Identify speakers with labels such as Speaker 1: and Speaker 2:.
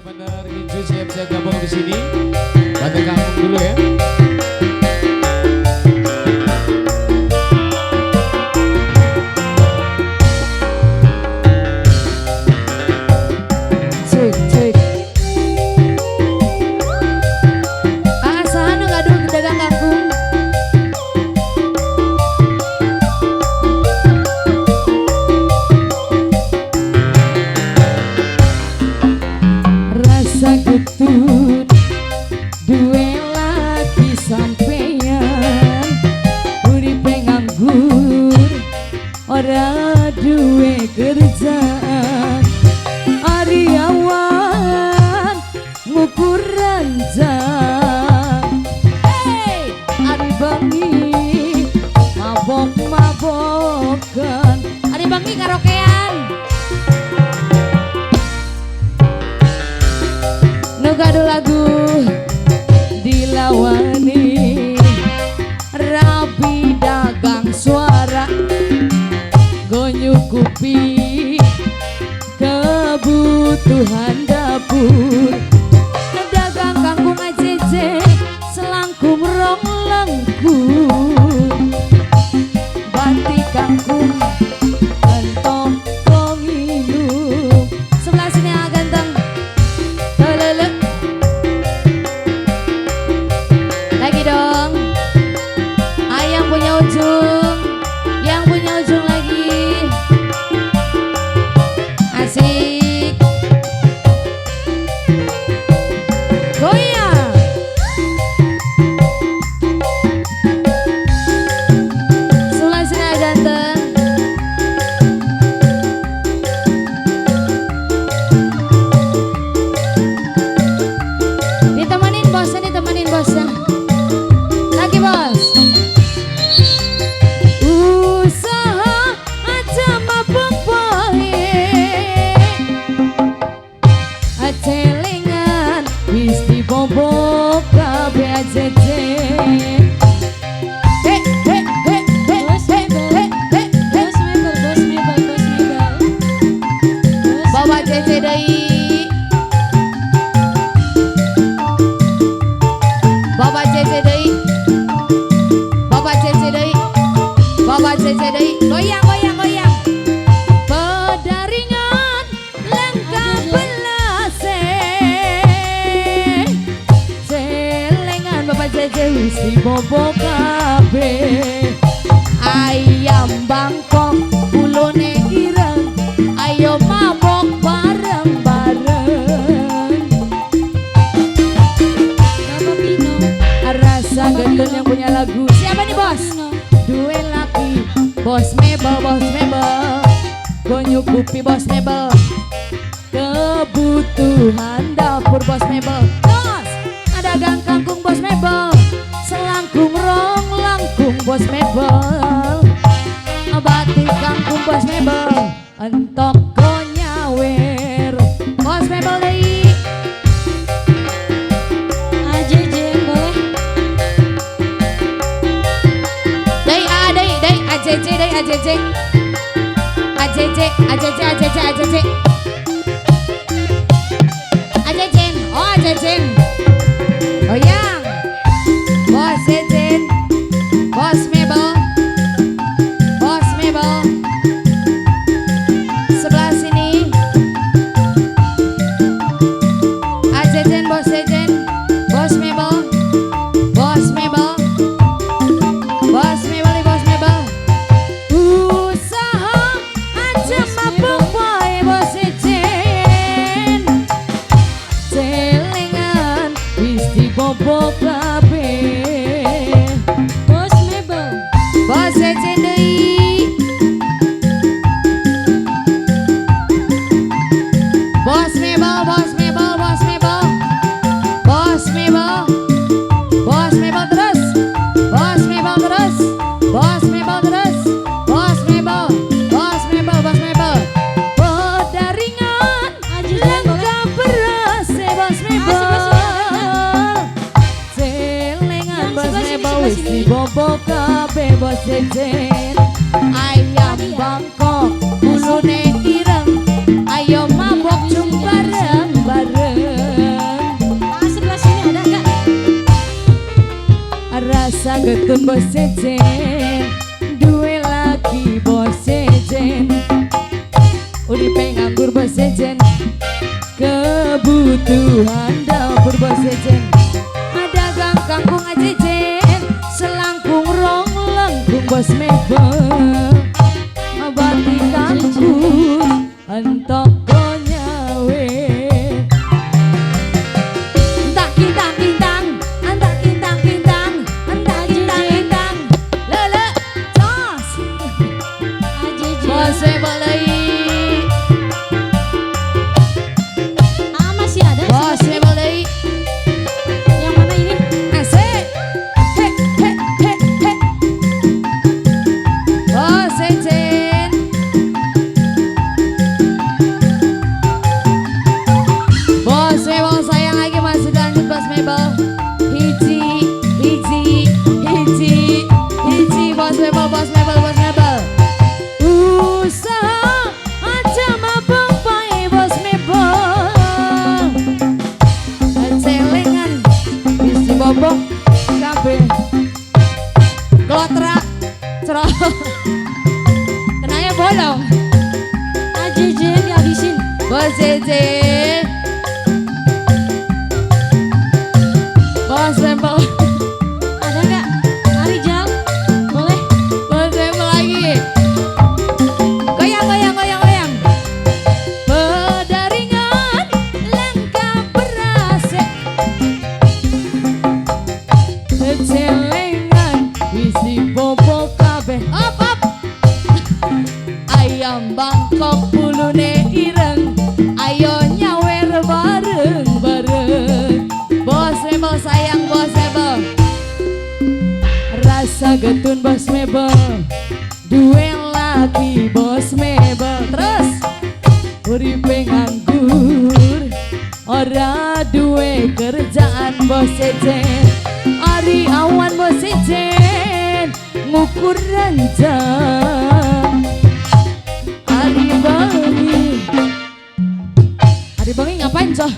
Speaker 1: Bandar Gincu siap-siap gabung di sini. Bantu kamu dulu ya.
Speaker 2: Cek cek. Asahan gaduh dagang kangkung. Rasa getut duwe lagi sampeyan, uripe nganggur ora duwe kerjaan, Ariawan ngukur ranjang. Hey, ari bengi mabok-mabokan, ari bengi karaokean. Gaduh lagu dilawani, rapi dagang suara go nyukupi kebutuhan dapur. Dagang kangkung ACC selangkung rong lengkung, batik kangkung kentong konginum. Sebelah sini ganteng. Lagi dong. Ayam punya ujung, yang punya ujung lagi. Asik. Goyang. Sebelah sini ganteng. Ditemenin bosnya, ditemenin bosnya. Lagi bos. Usaha aja mabuk bae, celengan wis dibobok kabeh ACC. He he he he he he he.
Speaker 3: Bos mebel, bos mebel, bos mebel.
Speaker 2: Bawa CC deui. Bawa CC deui. Bawa CC deui. Bawa CC deui. Goyang goyang goyang. Pedaringan lengkap belase. Celengan Bapak CC wis dibobok kabeh. Ayam Bangkok ulune ireng, ayo mabok bareng-bareng.
Speaker 3: Bapak Pino.
Speaker 2: Rasa gendut yang punya lagu. Siapa nih bos? Dua laki, bos mebel, bos mebel. Go nyukupi bos mebel, kebutuhan dapur bos mebel. Bos, dagang kangkung bos mebel, selangkung rong langkung bos mebel, batik kangkung bos mebel, entok go nyawer bos mebel deui.
Speaker 3: AJJ boleh.
Speaker 2: Deui A deui deui AJJ deui AJJ AJJ AJJ AJJ AJJ AJJ. Oh AJJ. Goyang. Bos Ejen, bos mebel, bos mebel. Sebelah sini AJJ, bos Ejen, bos mebel, bos mebel, bos mebel, bos mebel. Usaha aja mabuk wae bos Ejen, celengan wis dibobok kabeh.
Speaker 3: Bos mebel.
Speaker 2: Bos Ejen deui. Bos mebel, bos mebel, bos mebel. Bos mebel. Bos mebel terus. Bos mebel terus. Bos mebel terus. Bos mebel. Bos mebel, bos mebel. Pedaringan lengkap beras bos mebel. Celengan
Speaker 3: Yang
Speaker 2: bos
Speaker 3: sebelah sini,
Speaker 2: mebel
Speaker 3: sebelah
Speaker 2: wis
Speaker 3: sini.
Speaker 2: dibobok kabeh bos Ejen. Ayam Bangkok ulune ireng, ayo mabok cung bareng bareng. Rasa getun bos Jejen, duwe lagi bos Jejen. Uripe nganggur bos Jejen, kebutuhan dapur bos Jejen. Dagang kangkung Jejen, selangkung rong lengkung bos mebel. Batik kangkung entok nyawe. Entak kintang kintang, entak kintang kintang, entak kintang kintang. Lele, jos.
Speaker 3: AJJ.
Speaker 2: Bos mebel deui.
Speaker 3: Ah, masih ada
Speaker 2: Bos
Speaker 3: sebelah sini.
Speaker 2: mebel deui.
Speaker 3: Yang mana ini?
Speaker 2: Asik. He he he he. Bos Jejen. Bos Mebel sayang lagi masih lanjut Bos Mebel. Hiji, hiji, hiji, hiji Bos Mebel, Bos Mebel, Bos Mebel. Usaha aja mabuk bae Bos Mebel. Celengan bisi bobok kabeh. Klotrak, cerok. Kenanya bolong.
Speaker 3: AJJ dihabisin.
Speaker 2: Bos Jejen. Bos Mebel.
Speaker 3: Ada nggak? Arijal, boleh?
Speaker 2: Bos Mebel lagi. Goyang, goyang, goyang, goyang. Pedaringan lengkap beras. Celengan isi bobo kabeh. Op, op. Ayam Bangkok bulune ireng. Ayo nyawer bareng bareng. Bos Mebel sayang Bos Mebel. Rasa getun Bos Mebel, duwe lagi Bos Mebel. Terus uripe nganggur, ora duwe kerjaan Bos Jejen. Ari awan Bos Jejen, ngukur ranjang. Ari bengi, ari bengi ngapain coh?